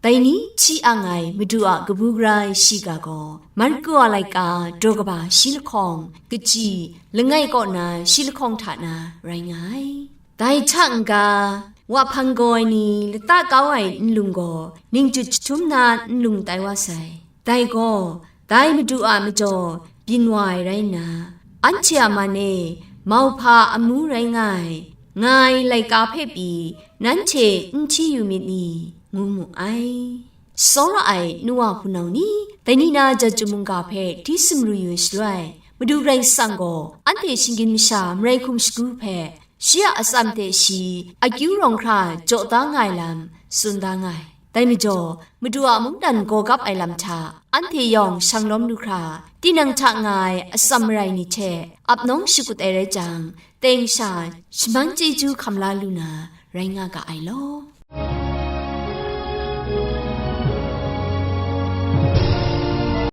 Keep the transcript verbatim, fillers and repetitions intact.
Dai ni hti ang ai Madu a kabu gara ai shiga gaw, Marku a laika daw kaba shi lahkawng, kaji langai kaw na shi lahkawng hta na rai nga ai. Dai hta n-ga, wa hpang gaw ai ni lata kau ai nlung gaw, ningdut jahtum na nlung tai wa sai. Dai gaw, dai Madu a majaw byin wa ai rai nna, anhte a man e mauhpa amu rai nga ai, nga ai laika hpe pyi nanhte n hti yu myit ni? Ngu mu ai. Tsawra ai nu wa hpunau ni, dai ni na jat chyum mungga hpe hti sumru yu ai shaloi, Madu Karai Kasang gaw anhte shinggyim masha marai hkum shagu hpe, shi a atsam hte shi akyu rawng hkra jaw da nga ai lam tsun da nga ai. Dai majaw, Madu a mungdan gaw gap ai lam hta, anhte yawng shang lawm lu hkra, tinang hta nga ai atsam marai ni hte ap nawng shakut ai rai jang, teng sha shaman chyeju hkam la lu na rai nga ga ai law.